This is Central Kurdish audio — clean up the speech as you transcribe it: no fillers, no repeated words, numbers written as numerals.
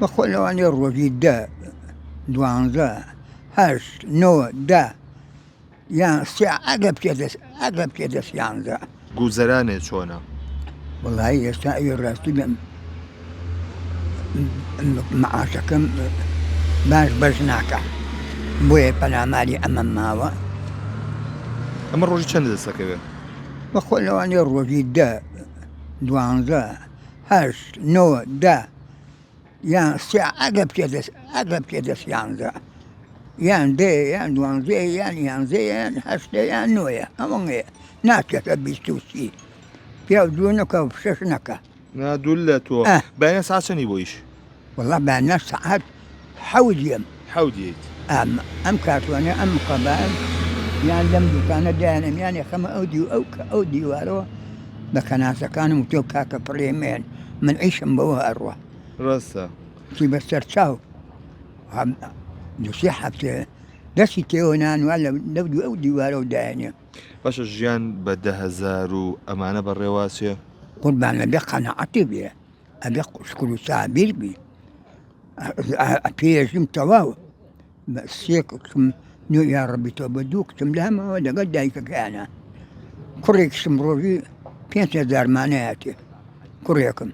بەخۆ لەوانەیە ڕۆژی دە دوانزە هەشت نۆ دە یان سێ ئەگە بچێتە ئەگە بچێتە سیانزە. گوزەرانێ چۆنە؟ وەڵایی ئێستا ئەوێ ڕاستی بێم مەعاشەکەم باش بەش ناکا بۆیە پەلاماری ئەمەم ماوە. ئەمە ڕۆژی چەندە دەست دەکەوێ؟ بەخۆ لەوانەیە ڕۆژی دە دوانزە هەشت نۆ دە یان سێ ئەگە بچێتە ئەگە بچێتە سیانزە یان دێ یان دوانزەیە یان یانزەیە یان هەشتە یان نۆیە ئەوەنگەیە ناچێتە 20 و 30 پیاو دوو نەکە و شەش نەکە. نا دوور لە تۆ ئە. بەیانە سەعات چەنی بۆ ئیش؟ وەڵا بەیانە سەعات حەوت یەم. حەوت یەیت. ئەم ئەم کارتۆنە ئەم قەبان یان لەم دوکانە دایانم یان یەخەمە ئەو دیو ئەو کە ئەو دیوارەوە بە کەناسەکانم وتۆ کاکە پڕێ مێن من ئیشم بەوە ئەڕوا. ڕاستە. چی بەسەر چاو دوو سێ هەفتەیە دەستی تێوە نان وا لەو ئەو دیوارەوە دایەنێ. باشە ژیان بە 10,000 و ئەمانە بەڕێوەچێ؟ قوربان ئەبێ قەناعەتی بێ ئەبێ شکر و سابیر بی پێژیم تەواو سێ کچم نۆ یا ڕەبی تۆ بە دوو کچم لامەوە لەگەڵ دایکەکەیانە کوڕێکشم ڕۆژی 5 هەزارمانەیەتێ کوڕێکم.